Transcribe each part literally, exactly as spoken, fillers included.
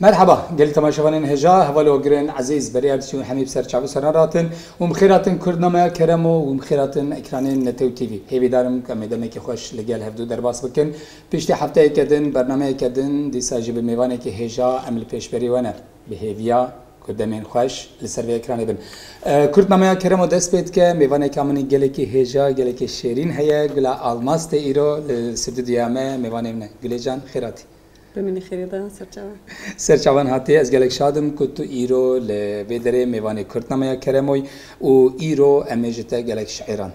Merheba, gelî temaşevanên hêja, heval û girin ezîz, berê erdî û hemî bi ser çav û seran ratin û bi xêr hatin Kurdnameya Keremo û bi xêr hatin ekranên Netew T V. Hêvîdarim ku em ê demekî xweş li gel hevdû derbas bikin. Piştî hefteyeke din, bernameyeke din, dîsa jî bi mêvanekî hêja em li pêşberî we ne. Bi hêviya ku demên xweş li ser vê ekranê bin. E, Kurdnameya Keremo dest pê dike, mêvaneka min ê gelekî hêja, gelekî şêrîn heye, Gula Almastê îro li stûdyoya me mêvanê min e. Gulê can, xêr hatî. Bimînî xêrê de, serçavan. Serçavan hatî, ez gelek şad im ku tu îro li vê derê mêvanê Kurdnameya Keremoy û îro em ê ji te gelek şiîran,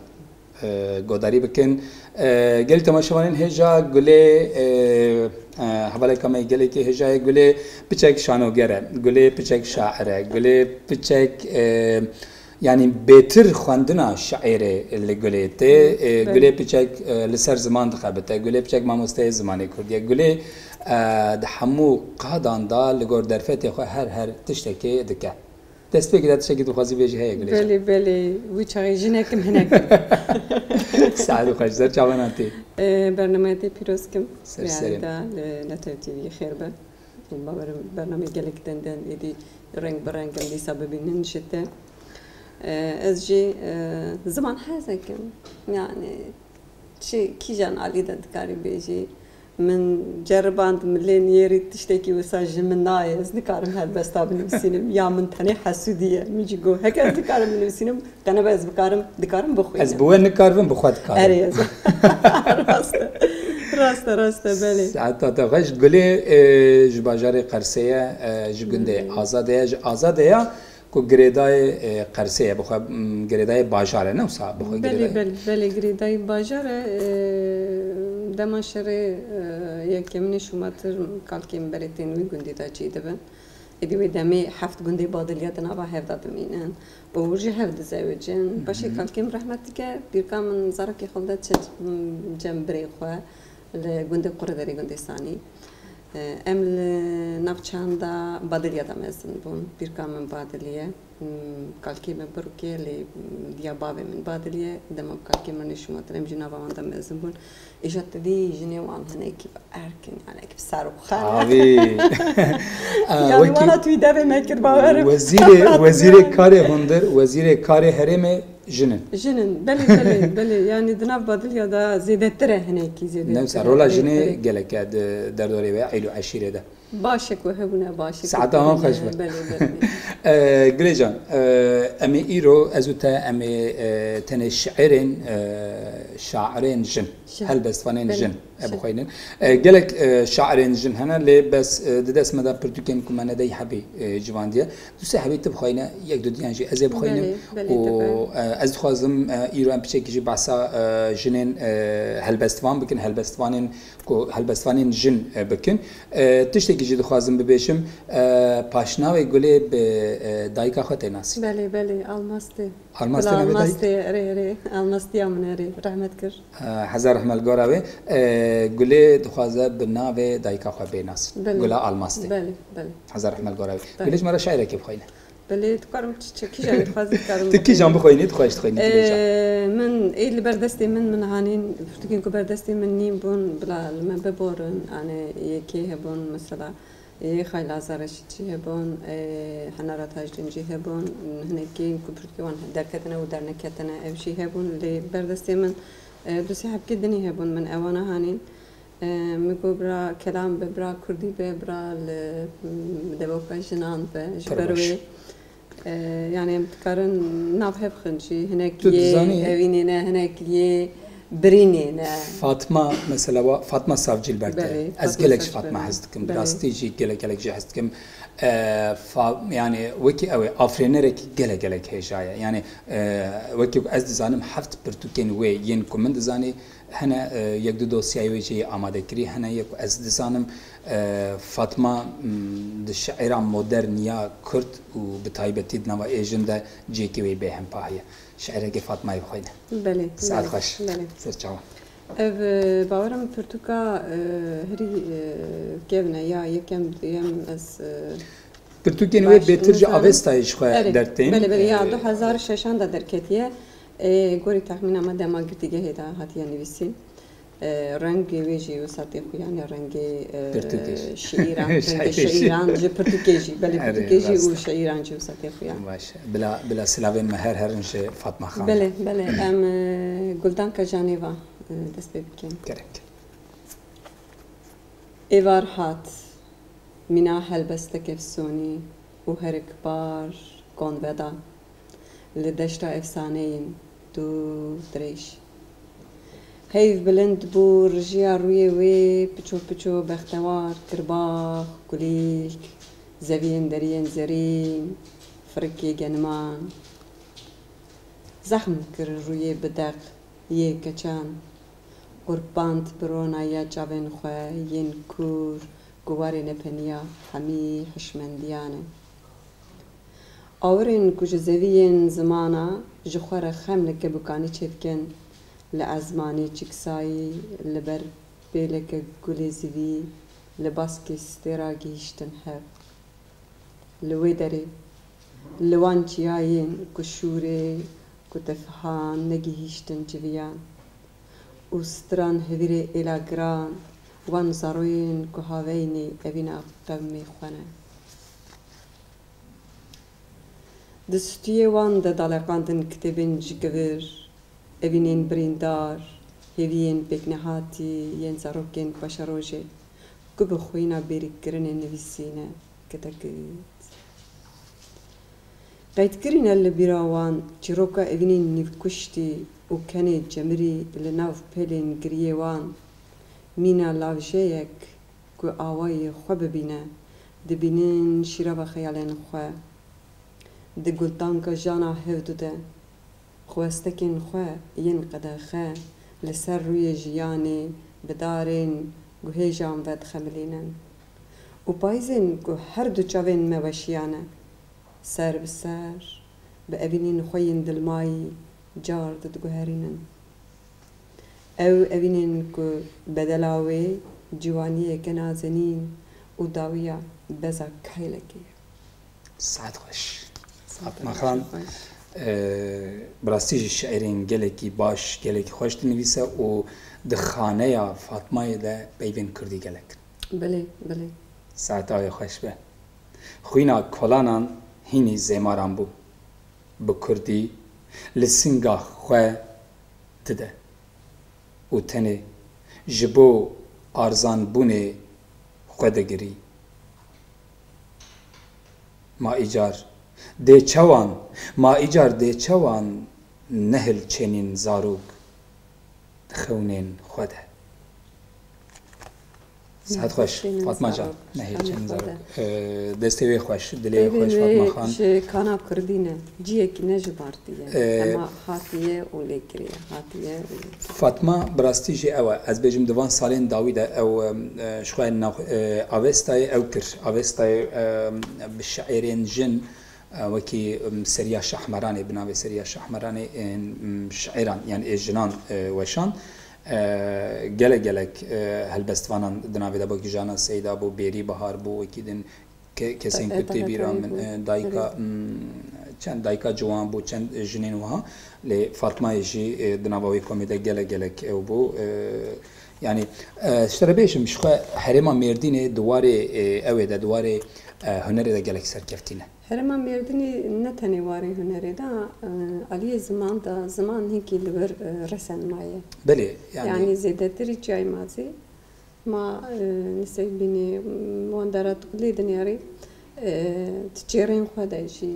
e, godarî bikin. E, gelî temaşevanên hêja, Gulê, e, e, hevaleka me gelekî hêja ye. Gulê piçek şanoger e, Gulê piçek şair e, Gulê piçek, e, Yanî bêtir xwendina şiîrê li Gulê tê. E, Belê. Gulê piçek, e, li ser ziman dixebite. Gulê piçek mamosteyê zimanê kurdî ye. Gulê, e, di hemû qadan de li gor derfetê xwe her her tiştekê dike. Destpêkê de tiştekî dixwazî bêjî heye Gulê can? Belê, belê. Wî çaxê jinekim hinekim. Saet xweş, ser çavan hatî. E, bernameya te pîroz kim. Ser serê. Li Netew T V xêr be. Bawerim bernameyê gelek din din êdî reng bi reng em dîsa bibînin ji te. E, ez jî, e, ziman hez dikim. Yani çi kîjan alî de dikarî bêjî? Min ceriband, milê niyêrî tiştekî wisa ji min nayê. Ez nikarim helbesta binivîsînim. Ya min tenê hesûdî ye. Min jî got, heke ez dikarim binivîsînim, qe nebe ez bikarim, dikarim bixwînim. Ez bi we nikaribim, bi xwe dikarim. Erê, ez. Rast e. Rast e, rast e, belê. Saeta te xweş. Gulê, e, ji bajarê Qersê ye, e, ji gundê Hmm. Azadê ye, ji Azadê ye. Ku girêdayê, e, Qersê ye, bi xwe, m, girêdayê bajar e, ne wisa bi xwe Belê, girêdayê? Belê, belê, girêdayê bajar e. E, dema şerê, e, yekemînê şûmatir kalkên berê tên wî gundî de cî dibin. Êdî wê demê heft gundê Badiliya di nava hev de dimînin û ji hev dizewicin. Paşê Hı hı. Kalkê min rehmet dike, pîrka min zarokê xwe li de çi, m, cem birê xwe. Li gundê Qurederê, gundê Sanî. Em li navçanda Badiliya de mezin bûn. Pîrka min Badilî ye. Kalkê min Birûk e, lê diya bavê min Badilî ye. Dema kalkê min rê şûmatir, em jî nava wan de mezin bûn. Îja te dî jinê wan hinekî erk in, hinekî bi ser û xwe ne. Avî. Yani wekî wana tu devê me kir, bawer im. Wezîrê, wezîrê karê hundir, wezîrê karê herêmê Jin in. Jin in, belê, belê, belê. Yani di nav Badiliya de zêdetir e hinekî zêdetir e. Ne wisa rola jinê gelek e di derdorê ve, eîl û eşîrê de. Baş e ku hebûne, baş e ku Saeta wan xweş be. Belê, belê. E, Gulê can, e, em ê îro ez û te em ê, e, tenê şiirên, e, şairên jin, Jin. Helbestvanên Belê. Jin e Jin. Bixweynin. E, gelek, e, şairên jin hene, lê bes, e, di dest me de pirtûkên ku me nedey hebî, e, civandiye. Du sê hebî tu bixweyne, yek du diyan jî ez ê bixweynim. Belê, belê, û, tabii. E, ez dixwazim, e, îro em piçekî jî behsa, e, jinên, e, helbestvan bikin, helbestvanên ku helbestvanên jin, e, bikin. E, tiştekî jî dixwazim bibêjim, e, paşnavê Gulê bi, e, dayika xwe tê nasîn. Belê, belê, Almastê. Almastê Gula navê dayik? Almastê, erê, erê. Almastiya min erê. Rehmet kir. E, hezar rehme li gora wê. E, Gulê dixwaze bi navê dayika xwe bê nasîn. Belê. Gula Almastê. Belê, belê. Hezar rehme li gora wê. Belê. Gulê ji me re şairekê bixweyne. Belê, dikarim çi, çi, kîjan dixwazî dikarim Tu kîjan bixweyne? Bixweyne, dixwayî, dixweyne, Gulê can. Ee, min ê li ber destê min, min hanîn, pirtûkên ku ber destê min nîn bûn, bila li me biborin, yani yekê hebûn, mesela, ê Xayla Zareşî jî hebûn, ê Henara Tajdîn jî hebûn, hinekî ku pirtûkê wan derketine û derneketine, ev jî hebûn, lê ber destê min, e, du sê hebkê dinî hebûn, min ewana hanîn. E, min got, bira kelam be, bira kurdî be, bira li, mm, devoka jinan be. Ji ber wê, e, yani em dikarin nav hev xin jî, hinek Tu yê dizanî evînê ne, hinek yê birînê ne. Fatma, mesela wa Fatma Savcı li ber te. Belê, Ez Fatma gelek ji Savcı Fatma ber. Hez dikim. Bi Belê. Rastî jî gelek gelek jî hez dikim. E, fa-, yani wekî ew ê afirênerekî gelek gelek hêja ye. Yani, e, wekî ku ez dizanim heft pirtûkên wê yên ku min dizanî, Hene, e, yek du dosyayê wê jî amade kirî, hene yek ez dizanim, e, Fatma, m, di şiîra modern ya kurd û bi taybetî di nava ê jin de cihekî wê bêhempa heye. Şiîrekê Fatmayê bixweyne. Belê, Saet belê, xweş. Belê. Ser çavan. Ev, e, bawerim pirtûka, e, herî, e, kevn e ya yekem, duyem ez, e, Pirtûkên wê bêtir ji Avestayê ji xwe dertên. Belê, belê, ya, e, du hezar şeşan de derketiye. Ê, gorî texmîna me dema girtîgehê de hatiye nivîsîn. E, rengê wê jî wisa tê xuyan, ya rengê, e, Pirtûkê jî. Şiîran, rengê şiîran ji pirtûkê jî, belê Erê, pirtûkê jî û rast e. Şiîran jî wisa tê xuyan. Baş. Bila, bila silavên me her herin ji Fatma Xan. Belê, belê. Em, e, Guldanka Janêva, e, dest pê bikin. Gerek. Êvar hat, mîna helbestek efsonî û herikbar konveda li deşta efsaneyên dûr dirêj. Heyv bilind bû, rijiya rûyê wê piço piço bextewar, kirbax, kulîlk, zeviyên deriyên zerîn, firikê geniman. Zexm kir rûyê bi deq yê keçan, qurband bi ronaya çavên xwe yên kûr ku warê nepeniya hemî hişmendiyan e. Awirên ku ji zeviyên zimana ji xwe re xem li kebûkanî çêdikin, li ezmanî çiksayî, li ber pêleke gulê zivî, li baskê stêra gihîştin hev. Li wê derê, li wan çiyayên ku şûrê ku tefihan negihîştin civiyan û stiran hevîrê êla giran, wan zaroyên ku haveynê evîna qewmê xwe ne. Di stûyê wan de daleqandin kitêbên ji kivir, evînên birîndar, hêviyên pêknehatî yên zarokên paşerojê ku bi xwîna bêrîkirinê nivîsîne, kete kut. Qeydkirîne li bîra wan çîroka evînên nîvkuştî û kenê cemirî li nav pêlên giriyê wan, mîna lavjeyek ku awayê xwe bibîne, dibînin şîrava xeyalên xwe. Di gultanka jana hevdu de, xwestekên xwe yên qedexe li ser rûyê jiyanê bi darên guhêjan vedixemilînin û payîzên ku her du çavên me weşiyane, ser bi ser bi evînên xwe yên dilmayî car didiguherînin. Ew evînên ku bedela wê ciwaniyeke nazenîn û dawiya beza keylekê ye. Saet xweş. Fatma Xan, e, bi rastî jî şiirên gelekî baş, gelekî xweş dinivîse û di xaneya Fatmayê de peyvên kurdî gelek in. Belê, belê. Saeta wê xweş be. Xwîna kolanan hînî zêmaran bû. Bi kurdî li singa xwe dide û tenê ji bo arzanbûnê xwe digirî. Ma îcar dê çawan, ma îcar dê çawan nehil çênîn zarok di xewnên xwe de. Saet xweş, Fatma can. Nehêl çend zarok. Destê wê xweş, dilê wê xweş, Fatma Xan. Ji kana kurdî ne, ciyekî ne ji bartî ye. Hema hatiye û lê kiriye, hatiye û lê kiriye. Fatma, bi rastî jî ew e. Ez bêjim, di van salên dawî de ew, e, ji xwe nav, e, Avestayê ew kir. Avestayê, e, bi şiirên jin, e, wekî, em, Seriya Şahmeranê, bi navê Seriya Şahmeranê ên, em, şiiran, yani ê jinan, e, weşan. E, gelek gelek, e, helbestvanan di navê de bû, wekî Jana Seyda bû, Bêrî Bahar bû, wekî din ke-, kesên ku tê bîra min, e, dayika, em, çend dayika ciwan bû, çend jinên wiha. Lê Fatmayê jî, e, di nava wê komê de gelek gelek ew bû. E, yani, e, ji te re bêjim, ji xwe herêma Mêrdînê di warê, e, ew ê de, di warê, e, hunerê de gelek serkeftî ne. Herêma Mêrdînê ne tenê warê hunerê de, e, aliyê ziman de, ziman hinkî li wir, e, resen maye. Belê, yani. Yani zêdetirî çiyayê mazî ma, e, nisêbînê, wandera tu lê dinêrî, e, di çêrên xwe de jî,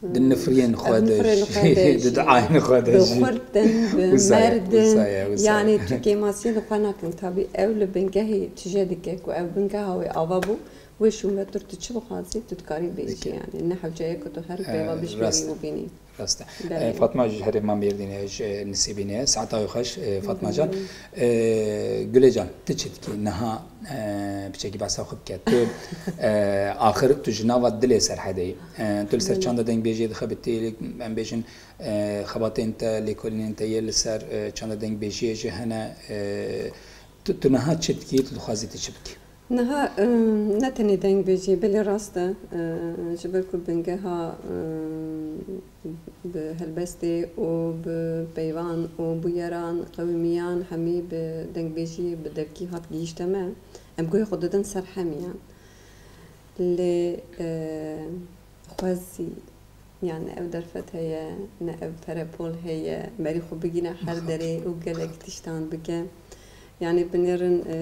e, di nifriyên xwe de jî, di diayên xwe de jî. Bi xurt in, bi merd in. Yani tu kêmasiyê li xwe nakin. Tabî ew li bingehê tije dike ku ev bingeha wê ava bû. Wê şûnvetir tu çi bixwazî, tu dikarî bêjî yani. Ne hewce ye ku tu her pêva bişmêrî û bînî. Rast e. Belê. E, Fatma ji herêma Mêrdînê, ji Nisêbînê ye. Saeta wê xweş, e, Fatma can. E, Gulê can, tu çi dikî? Niha, e, piçekî behsa xwe bike. Tu, e, axir tu ji nava dilê Serhedê yî. E, tu li ser çanda dengbêjiyê dixebitî, em bêjin, e, xebatên te, lêkolînên te yê li ser, e, çanda dengbêjiyê jî hene. E, tu, tu niha çi dikî, tu dixwazî tu çi bikî? Niha, e, ne tenê dengbêjî, belê rast e, e, ji ber ku bingeha, e, bi helbestê û bi peyvan û bûyeran, qewimiyan hemî bi dengbêjiyê, bi devkî hat gihîşte me, em guhê xwe didin ser hemiyan. Lê, e, xwezî, yani ev derfet heye, ne ev perepol heye, merî xwe bigîne her derê û gelek tiştan bike. Yani binêrin, e,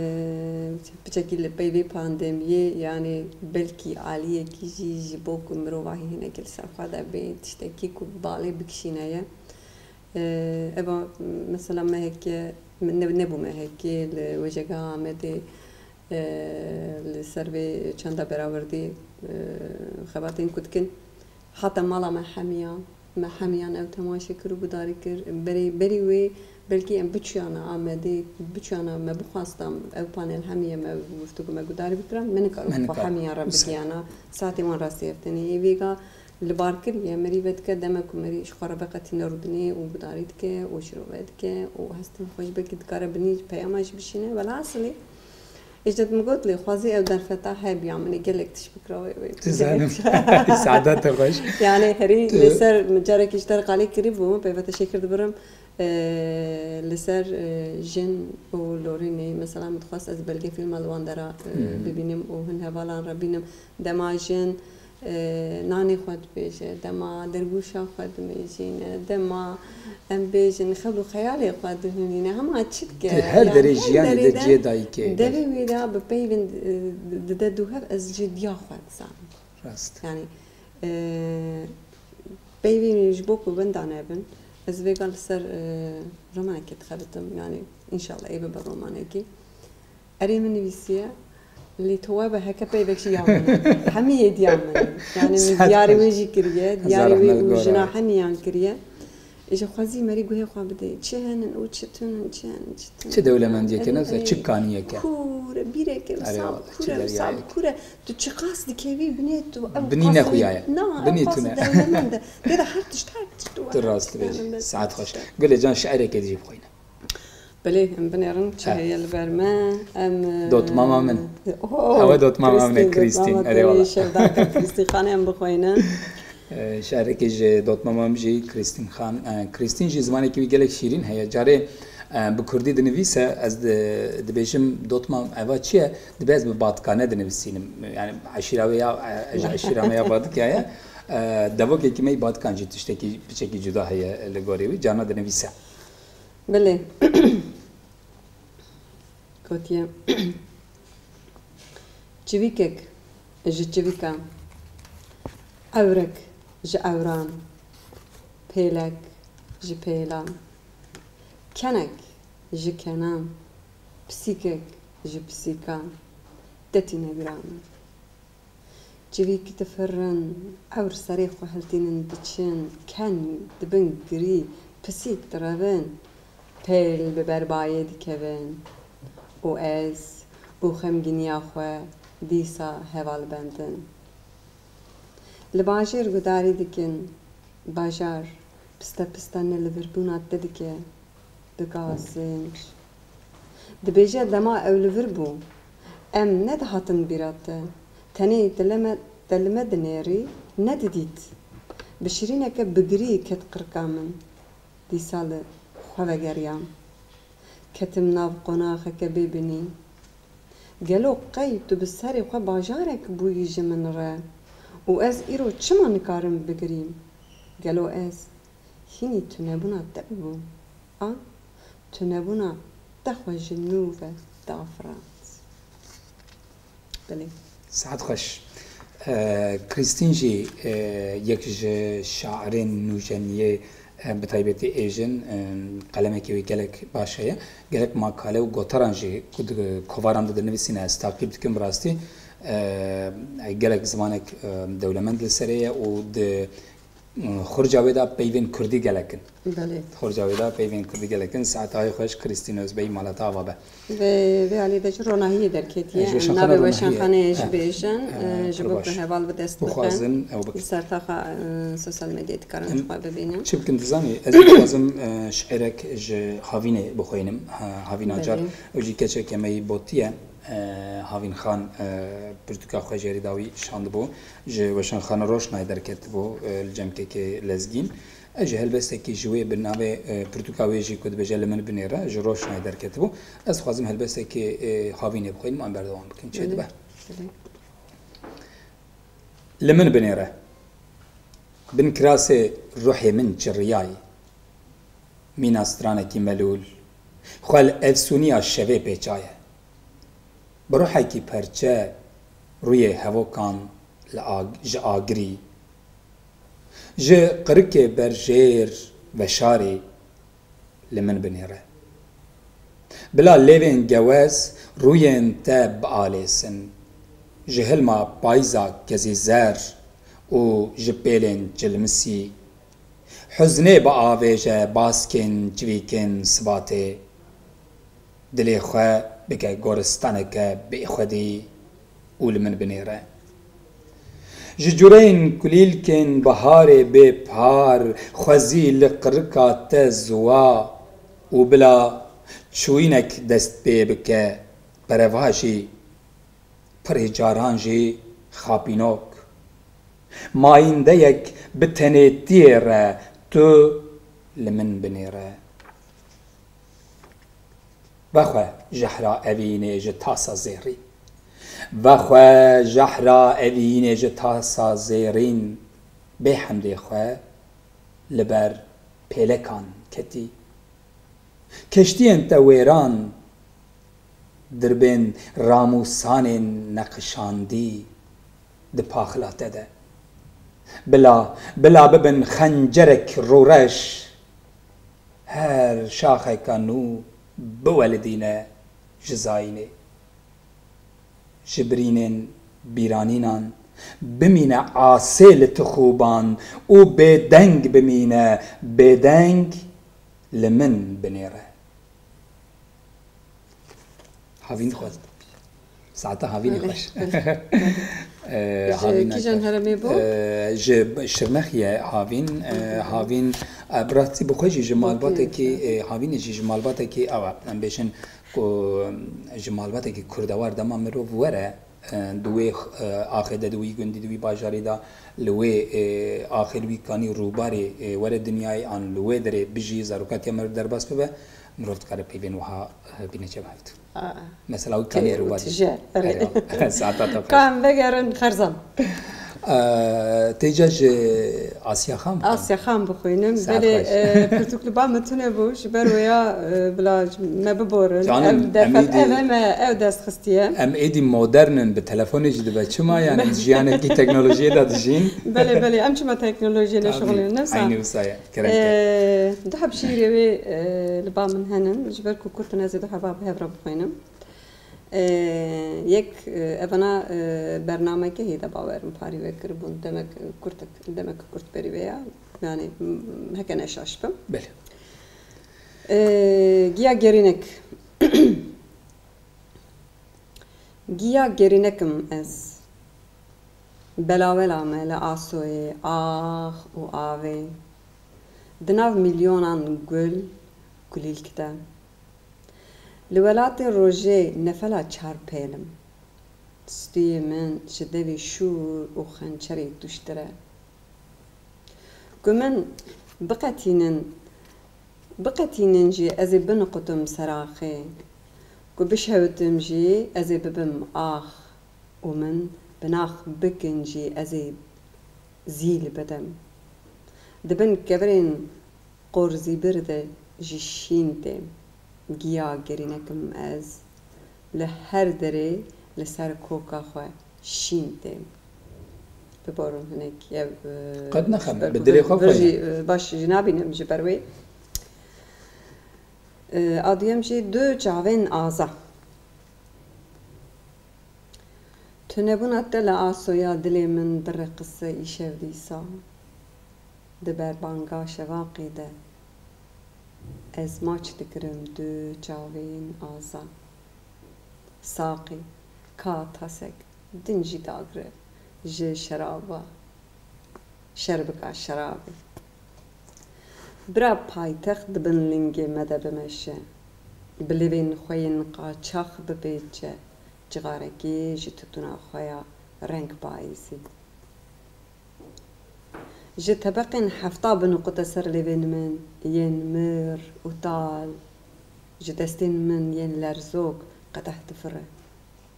piçekî li pey vê pandemiyê, yani belkî aliyekî jî ji bo ku mirovahî hinekî li ser xwe de bê, tiştekî ku balê bikişîne ye. E, eva mesela meheke, ne, nebû mehekê li wêjegeha Amedê, e, li ser vê çanda berawerdî, e, xebatên ku dikin, hata mala me hemiya, me hemiyan ew temaşe kir û gudarî kir. Berî, berî wê belkî em biçûyana Amedê, biçûyana me bixwasta ew panel hemiye me guftûgû me gudarî bikira, me nikaribû xwe hemiyan re bigihana. Saetê wan rastî ev tenê yê vêga li bar kiriye, merî vedike deme ku merî ji xwe re veqetîne rûdinê û gudarî dike û şirove dike û hestin xwe jî belkî dikare binî peyama jî bişîne. Welhasilê, Îşte min got, lê xwezî ew derfeta hebiya min ê gelek tişt bikira wê, wê. Dizanim. Saada te xweş. Yani herî Tu- li ser min carekî ji te re qalê kirî bû, peyvete şekir dibirim. Ee, li ser, e, jin û lorînê, mesela min dixwest ez belgefîlma li wan dera, e, Hı hı. bibînim û hin hevalan re bînim. Dema jin, e, nanê xwe dibêje, dema dergûşa xwe dimêjîne, dema em bêjin xewl û xeyalê xwe dihunîne, hema çi dike? Di her Yani derê her jiyanê de derê de cihê dayikê ye. Devê wê de bi peyvên, e, dide dû hev, ez jî diya xwe dizanim. Rast. Yani, e, peyvên ji bo ku winda nebin, ez vêga li ser, e, romanekê dixebitim. Yani, înşallah ê bibe romanekî. Erê min nivîsiye, lê tu webe heke peyvek jî ya min e. Hemî yê diya min e. Yani min Saet diyarê xweş. Wê jî kiriye, Hezar diyarê wê rehmet û gora. Jina hemiyan kiriye. Ê ji xwezî merî guhê xwe bidê. Çi henin û çi tunin, çi henin, çi tunin. Çi dewlemendiyeke ne, çi kaniyeke. Kûr e, bîreke, wisa kûr e, wisa kûr e. Tu çiqas dikevî binê tu, ew Binî qasrê, nexuya ye. Na, Binî ew tune. Qasrê dewlemend e. Tê de her tişt, her tişt Tu rast dibêjî. Saet xweş. Gulê can, şi'reke dî jî bixwîne. Belê, em binêrin, çi heye li ber me? Em, Dotmama min. Oh, Ew e dotmama min e, Krîstîn, Krîstîn. Dotmama Erê te wala. Şevdar Krîstîn Xanê em bixweyne. E, şi'rekê ji dotmama min jî Krîstîn Xan, e, Krîstîn jî zimanekî wî gelek şîrîn heye. Carê, e, bi kurdî dinivîse, ez di-, dibêjim, dotmam eva çi ye? Dibe ez bi batkane dinivîsînim. Yani eşîra wê ya, e, ji eşîra me ya Badika ye. E, devokekî me yî Badikan jî tiştekî piçekî cuda heye li gorî wî. Carna dinivîse. Belê. Gotiye, çivîkek ji çivîkan, ewrek ji ewran, pêlek ji pêlan, kenek ji kenan, pisîkek ji pisîkan, te tîne bîra min. Çivîk difirin, ewr serê xwe hiltînin diçin, ken dibin girî, pisîk direvin, pêl bi berbayê dikevin û ez bo xemgîniya xwe dîsa hevalbend in. Li bajêr gudarî dikin, bajar piste piste nelivirbûna te dike. Bi gazinc. Dibêje dema ew li vir bû, em nedihatin bîra te. Tenê te li me, te li me dinêrî, nedidît. Bi şirîneke bigirî ket qirka min. Dîsa li xwe vegeriyam. Ketim nav qonaxeke bêbinî. Gelo qey tu bi serê xwe bajarek bûyî ji min re û ez îro çima nikarim bigirîm? Gelo ez Hînî tunebûna te bû. A tunebûna te xwe ji nû ve dafirand. Belê. Saet xweş. E, Krîstîn jî, e, yek ji şairên nûjeniyê, e, bi taybetî êjin, e, qelemekî wî gelek baş heye. Gelek makale û gotaran jî ku di kovaran de dinivîsîne, ez taqîb dikim bi rastî. E, gelek zimanek, e, dewlemend li serê ye û di Xurca wê de peyvên kurdî gelek in. Belê. Xurca wê de peyvên kurdî gelek in. Saeta wê xweş, Krîstîn Özbey, mala te ava be. Vê, vê alî de jî ronahiyê derketiye. Ji weşanxane Em navê ronahiyê. Weşanxaneyê jî He. bêjin, He, e, ji bo qurbaş. Ku heval bi dest Qurbaş. Bixin. Bixwazin, ew bikin. Li ser taxa, e, sosyal medyayê dikarin Em ji xwe bibînin. Çi bikin dizanî? Ez dixwazim, e, şi'rek ji Havînê bixwînim. Ha, Havîn Acar. Belê. Ew jî keçeke me yî botî ye. E, Havîn Xan, e, pirtûka xwe jêrî dawî şandibû. Ji Weşanxana Roşnayê derketibû, e, li cem kekê Lezgîn. Ez ji helbestekî ji wê bi navê, e, pirtûka wê jî ku dibêje Li Min Binêre ji Roşnayê derketibû. Ez dixwazim helbestekî, e, Havînê bixwînim, em berdewam bikin. Çê Belê, dibe. belê. Li min binêre. Bin kirasê ruhê min çirriyayî. Mîna stranekî melûl. Xwe li efsûniya şevê pêçaye. Bi ruhekî perçe rûyê hevokan li ag-, ji agirî. Ji qirikê berjêr veşarî li min binêre. Bila lêvên gewez rûyên te bialêsin. Ji hilma payza kezî zer û ji pêlên çilmisî. Huznê biavêje baskên çivîkên sibatê. Dilê xwe bike goristaneke bêxwedî û li min binêre. Ji cureyên kulîlkên biharê bê par xwezî li qirika te ziwa û bila çûyînek dest pê bike, perevajî, pirê caran jî xapînok. Mayîndeyek bi tenêtiyê re tu li min binêre. Vexwe jehra evînê ji tasa zêrîn. Vexwe jehra evînê ji tasa zêrîn bê hemdê xwe li ber pêlekan ketî. Keştiyên te wêran, dirbên ramûsanên neqişandî di paxila te de. Bila, bila bibin xencerek rûreş, her şaxeka nû biwelidîne ji zayînê. Ji birînên bîranînan bimîne asê li tixûban û bêdeng bimîne, bêdeng li min binêre. Havîn xweş. Saeta Havînê Belê, xweş. belê. Ee, Ji Havîn kîjan heremê bû? Ee, ji Şirnexê ye Havîn. Ee, Hı hı. Havîn, e, bi rastî bi xwe jî ji Bokê malbatekî, te. e, Havînê jî ji malbatekî ew e. Em bêjin ku, em, ji malbatekî kurdewar dema mirov were, e, di wê, e, axê de, di wî gundî, di wî bajarî de, li wê, e, axê, li wî kanî rûbarê, e, were dinyayê an li wê derê bijî, zarokatiya mirov derbas bibe, mirov dikare peyvên wiha, e, bîne cem hev. Aa. Mesela wî kanî Tê û rûbarê. tije, erê. Erê, saeta te xweş. Ka em vegerin Xerzan. E, têca ji Asya Xan bixwînim. Asya Xan bixwînim. Saet Belê, xweş. e, pirtûk li ba min tune bû. Ji ber wêya, e, bila me biborin. Canim, Ev em defet, êdî ev me, ev dest xistiye. Em êdî modern in, bi telefonê jî dibe. Çima, yani, jiyanekî teknolojiyê de dijîn? Belê, belê, em çima teknolojiyê Tabii, neşixulînin, ne wisa? Aynı wisa ye. Kerem ke. Ee, du heb şîîrê wê, e, li ba min henin. Ji ber ku kurt in, ez ê du heba bi hev re bixwînim. Ee, yek, e, evana, e, bernamegehê de bawerim parî vekiribûn. Demek, e, kurtek, demek kurt berî vê ya. Yani, m-, heke neşaş bim. Belê. Ee, Giya gerînek. Giya gerînekim ez. Belawela me li Asoyê, ax û avê. Di nav milyonan gul, kulîlk de. Li welatê rojê nefela çar pêl im. Stûyê min ji devî şûr û xençerê tûştir e. Ku min biqetînin, biqetînin jî ez ê biniqutim ser axê. Ku bişewitim jî ez ê bibim ax û min bi nax bikin jî ez ê zîl bidim. Di bin kevirên qorzîbir de ji şîn têm. Giya gerînekim ez. Li her derê li ser koka xwe şîn têm. Biborin hinek ev, e, Qet nexem, ji ber bi ku dilê vir, xwe vir xwe jî, ye. e, baş jî nabînim ji ber wê. E, a duyem jî du çavên aza. Tunebûna te li Asoya dilê min direqise îşev dîsa. Di berbanga şevaqê de ez maç dikirim du çavên aza. Saqî, ka tasek din jî dagre ji şeraba, şerbika şerabê. Bira paytext di bin lingê me de bimeşe, bi lêvên xwe yên qaçax bipêçe, cixarekî ji tutûna xwe ya reng payîzî. Ji tebeqên hefta biniqute ser lêvên min yên mir û tal, ji destên min yên lerzok qedeh difire.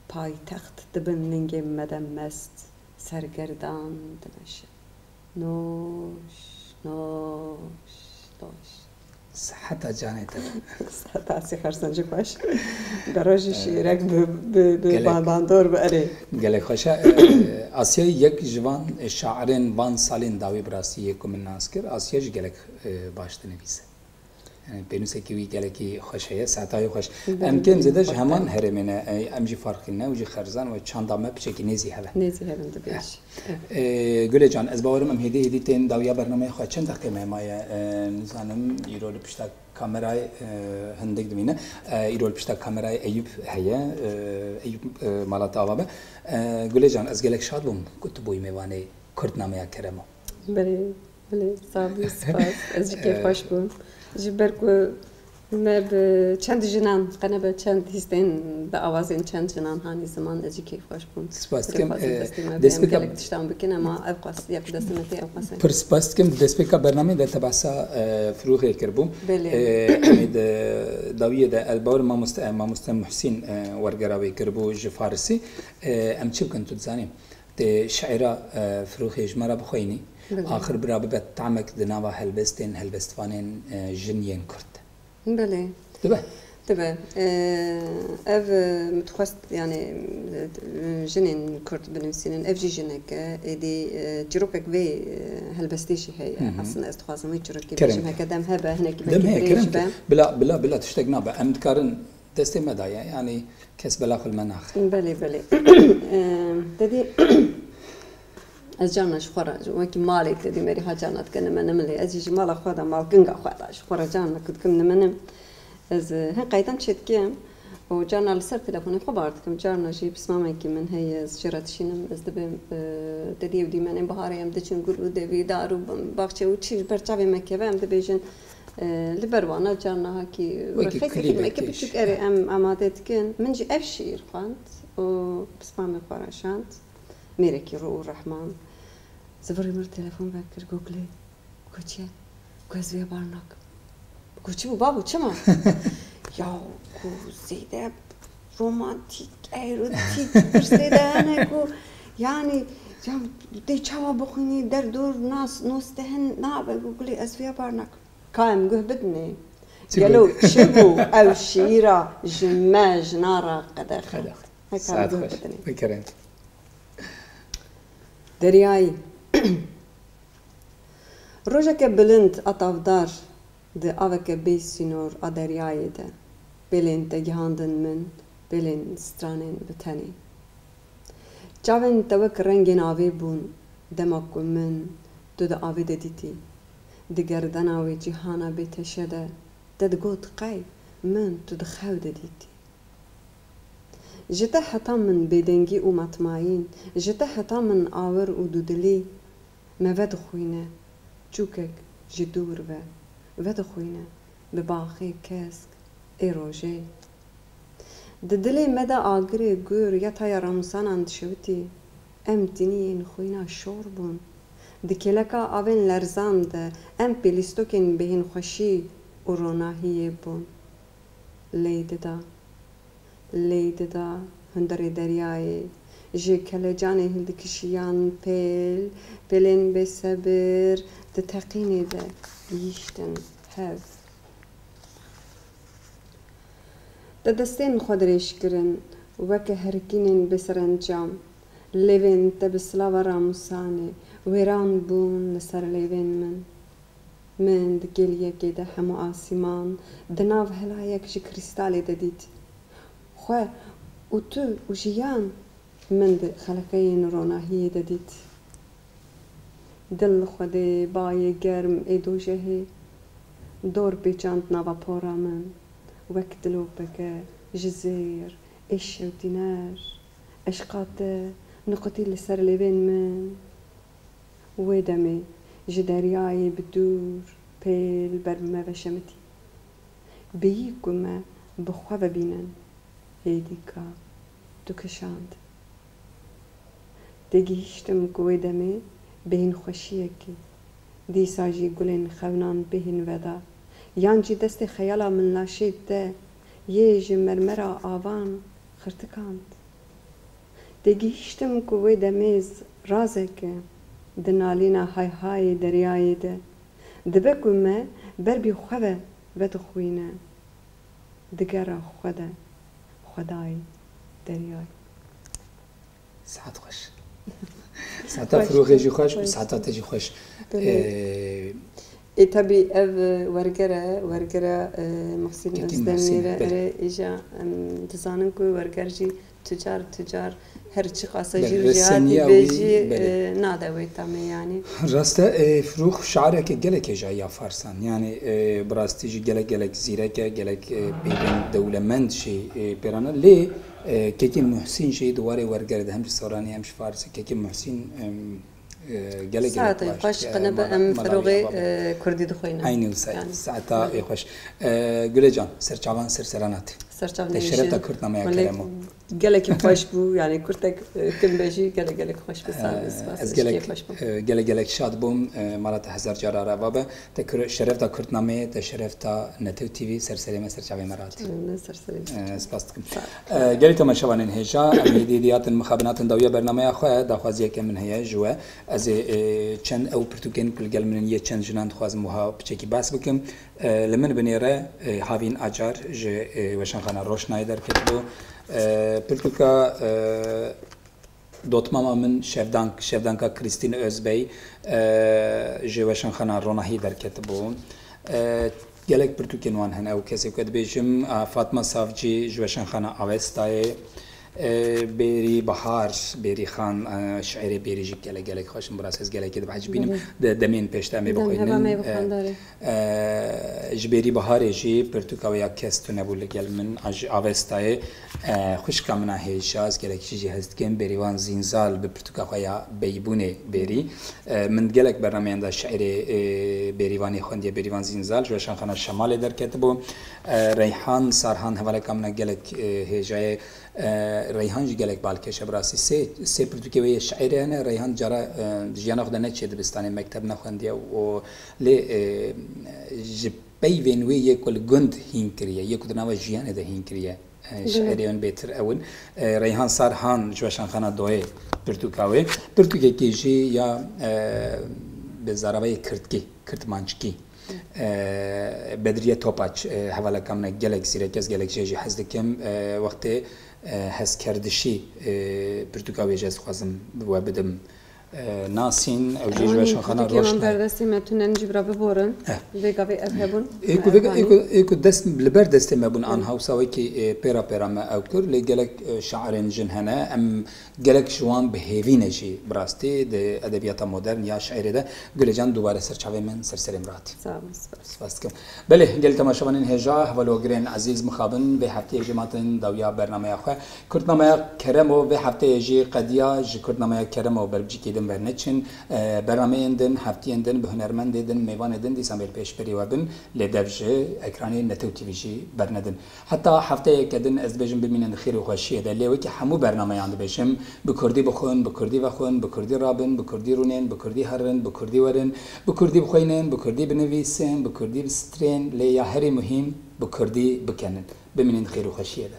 Paytext dibin lingê me de mest, sergerdan dimeşe. Noş, noş, noş. Siheta canê te. Siheta sî xersan jî xweş. Garo jî şîrek bi, bi, bi Gelek. Ban-, bandor bi erê. Gelek xweş e. E, Asyayê yek ji van şairên van salên dawî bi rastî yê ku min nas kir. Asya jî gelek, e, baş dinivîse. Yani pênûsekî wî gelekî xweş heye, seheta wî xweş. Belê, em kêm zêde ji heman herêmê ne, e, em jî farqî ne û jî xerzan we çanda me piçekî nêzî hev e. Nêzî hev in dibêj. Eh. E, Gulê can, ez bawerim em hêdî hêdî tên dawiya bernameyê xwe. Çend deqê me maye, e, nizanim, îro li pişta kamerayê, e, hindik dimîne. E, îro li pişta kamerayê Eyûp heye, e, Eyûp, e, mala te ava be. E, Gulê can, ez gelek şad bûm ku tu bûyî mêvanê Kurdnameya Keremo. Belê. Belê, sax bî, spas. Ez jî kêfxweş bûm. Ji ber ku me bi çend jinan, qe nebe çend hîstên bi awazên çend jinan hanî ziman, ez jî kêfxweş bûm. Spas dikim. Dixwazim, e, destê me bi em destpêka gelek tiştan bikin, ema ev qas yek destê me tê, ev qas e. Pir spas dikim. Destpêka bernameyê de te behsa, e, Firûxê kiribû. Belê. E, em ê di dawiyê de, ez bawer mamoste, e, mamoste Muhsîn, e, wergera wê kiribû ji Farisî. E, em çi bikin, tu dizanî? Tê şiîra, e, Firûxê ji me re bixweyînî. Belê. Axir bira bibe tamek di nava helbestên, helbestvanên, e, jin yên Kurd de. Belê. Dibe? Dibe. E, ev, e, min dixwest, yani, e, jinên Kurd binivîsînin. Ev jî jinek e. Êdî, e, çîrokek vê, e, helbestê jî heye. Hı hı. Aslında ez dixwazim wê çîrokê bêjim. Kerem ke. Heke dem hebe, hinekî belkî dirêj be. Kerem ke. Bila, bila, bila tiştek nabe. Em dikarin Destê me daye, yanî kes bela xwe li me naxe. Belê, belê. Em, te dî, ez carna ji xwe re, wekî malê te dî merî ha carna dike nimene min lê. Ez jî ji mala xwe de, malkinga xwe de, ji xwe re carna ku dikim nimenim. Ez, e, hin qeydan çêdikim û carna li ser telefonê xwe bar dikim. Carna jî pismamekî min heye, ez jê re dişînim, ez dibêm, e, te dî ew dîmenên biharê em diçin gul û devî, dar û baxçe û çi ji ber çavê me keve, em dibêjin, E, li ber wana carna hakî wekî rexekî klîbekê filmekî biçûk erê em amade dikin. Min jî ev şiîr xwend û pismamê xwe re şand. Mêrekî rû û rehman. Zivirê min telefon vekir, got, Gulê, ku çi ye? Ku ez vê bar nakim. Ku çi bû babo, çima? Ya ku zêde romantîk, erotîk pirsê de hene ku, yanî, ya tê çawa bixwînî, derdor nas, nos te hin nabe, got, Gulê, ez vê bar nakim. Ka em guh bidinê. Çi bû? Gelo çi bû ew şiîra ji me jina re qedexe? Qedexe. Heka em guh bidinê. Saet xweş. Bikerem. Deryayî. Rojeke bilind a tavdar di aveke bê sînor a deryayê de. Pêlên te gihandin min, pêlên stranên bi tenê. Çavên te wek rengên avê bûn, dema ku min tu di avê de dîtî. Di gerdena wê cîhana bêteşe de, te digot qey min tu di xew de dîtî. Ji te heta min bêdengî û matmayîn, ji te heta min awir û dûdilî, me vedixwîne, çûkek ji dûr ve, vedixwîne bi baxê kesk ê rojê. Di dilê me de agirê gur ya taya ramûsanan dişewitî. Em tiniyên xwîna şor bûn. Di kêleka avên lerzan de em pêlîstokên bêhînxweşî û ronahiyê bûn. Lê dida, lê dida hundirê deryayê ji kelecanê hildikişiyan pêl, pêlên bêsebir di teqînê de gihîştin hev. Te destên xwe dirêj kirin, weke herikînên bêserencam, lêvên te bi silava ramûsanê wêran bûn li ser lêvên min. Min di kêliyekê de hemû asîman di nav helayek ji krîstalê de dît. Xwe û tu û jiyan min di xeleqeyên ronahiyê de dît. Dil li Xwedê bayê germ ê dojehê dor pêçand nava pora min, wek dilopeke ji zêr ê şewtîner, eşqa te niqutî li ser lêvên min. Wê demê ji deryayê bi dûr pêl ber bi me veşemitî. Bêyî ku me bi xwe vebînin, hêdîka dikişand. Têgihîştim ku wê demê bêhîn xweşiyekê, dîsa jî gulên xewnan bêhîn veda, yan jî destê xeyala min laşê te yê ji mermera avan xirtikand. Têgihîştim ku wê demê z-, razeke di nalîna hayhayê deryayê de dibe ku me ber bi xwe ve vedixwîne, digera xwe de xwedayî deryayê. Saet xweş. Saeta Xweş, Firûxê jî xweş û xweş. Saeta te jî xweş. Belê. Ee, Ê, tebî ev werger e, werger e, e, Muhsîn Kekî Muhsîn, Özdemîr e, belê. Erê, îja, em dizanin ku werger jî tucar, tucar, her çiqas e Belê, jî reseniya jêhatî bê wî, jî, belê. E, nade wê tamê, yanî. Rast e, e, Firûx şaireke gelek hêja ya Farsan. Yanî, e, bi rastî jî gelek, gelek zîrek e, gelek, e, peyvên dewlemend jî, e, pêrane. Lê, e, Kekî Muhsîn jî di warê wergerê de hem ji Soranî hem ji Farsî. Kekî Muhsîn, em, e, gelek, gelek Saetê baş xweş, dike. Qenebe Mala, em mala Firûxê, wî ava. E, kurdî dixwîne. Eynî wisa, Yanî. Saeta Belê. Ê xweş. E, Gulê Can, ser çavan, ser serana te. Serçavneyê Te şeref da Kurtnameya Keremo. Gelekî xweş bû, yanî kurtek, e, tim be jî gelek gelek xweş bû. Sağ ol, spas, ez gelek, xweş bû. E, gelek gelek şad bûm. E, mala te hezar cara ava be. Te kure-, şeref da Kurtnameyê, te şeref da Netew T V, ser serê me, ser çavê me rahat. Ne ser serê me. E, spas dikim. Sağ ol. E, gelî temaşevanên hêja, em êdî dî hatin mixabin hatin dawiya bernameya xwe, daxwaziyeke min heye ji we. Ez ê, e, çend ew pirtûkên ku li gel min in yê çend jinan dixwazim wiha piçekî behs bikim. E, li min binêre, e, Havîn Acar ji, e, Weşanxana Roşnayê derketibû. E, pirtûka, e, Dotmama min Şevdank, Şevdanka Krîstîn Özbey, e, ji Weşanxana Ronahî derketibû. E, gelek pirtûkên wan hene, ew kesê ku dibêjim, a, Fatma Savcî ji Weşanxana Avestayê. E, Bêrî Bahar, Bêrî Xan, e, şiirê Bêrî jî gelek, gelek xweş in. Bi rastî ez gelekî dibehecibînim. Belê. De-, demên pêş de em ê Dem heva bixwînin. me E, bixwendare. e, ji Bêrî Baharê jî pirtûka wê ya Kes Tu Nebû Li Gel Min, a ji Avestayê. E, xwişka min a hêja, ez gelekî jî hez dikim, Bêrîvan Zînzal bi pirtûka xwe ya Beybûnê Bêrî. E, min gelek bernameyan de şiirê, e, Bêrîvanê xwendiye, Bêrîvan Zînzal ji Weşanxana Şemalê derketibû. E, Reyhan Sarhan hevaleka min e, gelek, e, hêja ye. E, Reyhan jî gelek balkêş e, bi rastî. Sê, sê pirtûkê wê yê şiirê hene. Reyhan cara, e, di jiyana xwe de neçiye dibistanê, mekteb nexwendiye û lê, e, ji peyvên wê yê ku li gund hîn kiriye, yê ku di nava jiyanê de hîn kiriye. E, Belê. Şiirê win bêtir ew in. E, Reyhan Sarhan ji Weşanxana Doyê pirtûka wê. Pirtûkekî jî ya, e, bi zaravayê kirdkî, kirtmanckî. E, Bedriye Topaç, e, hevaleka min e, gelek zîrek, ez gelek jê jî hez dikim. E, wextê, e, hezkerdişî, e, pirtûka wê jî ez dixwazim bi we bidim, e, nasîn. Ew jî ji Ewanî Weşanxana pirtûkê wan Roşnayê. Berdestî me, tune jî bira biborin. Eh. Vê gavê ev hebûn. Ê ku vê, ê ku, ê ku dest, li ber destê me bûn, Hı. anha wisa wekî, e, pêra pêra me ew kir. Lê gelek, e, şairên jin hene. Em Gelek ji wan bi hêvî ne jî bi rastî di edebiyata modern ya şiirê de. Gulê Can, dubare ser çavê min, ser serê min rahatî. Sağ olun, spas. Spas dikim. Belê, gelî temaşevanên hêja, hevalogirên ezîz mixabin, vê hefteyê jî matin dawiya bernameya xwe. Kurtnameya Keremo vê hefteyê jî qediya, ji Kurtnameya Keremo ber bi cîkê din berneçin. E, bernameyên din, heftiyên din, bi hunermendê din, mêvanê din dîsa mêl pêşberî we bin, lê dev ji ekranê Netew T V jî bernedin. Heta hefteyeke din ez dibêjim bimînin di xêr û xweşiyê de. Lê wekî hemû bernameyan dibêjim, bi kurdî bixwin, bi kurdî vexwin, bi kurdî rabin, bi kurdî rûnên, bi kurdî herin, bi kurdî werin, bi kurdî bixweynin, bi kurdî binivîsin, bi kurdî bisitirên, lê ya herî muhîm, bi kurdî bikenin. Bimînin di xêr û xweşiyê de.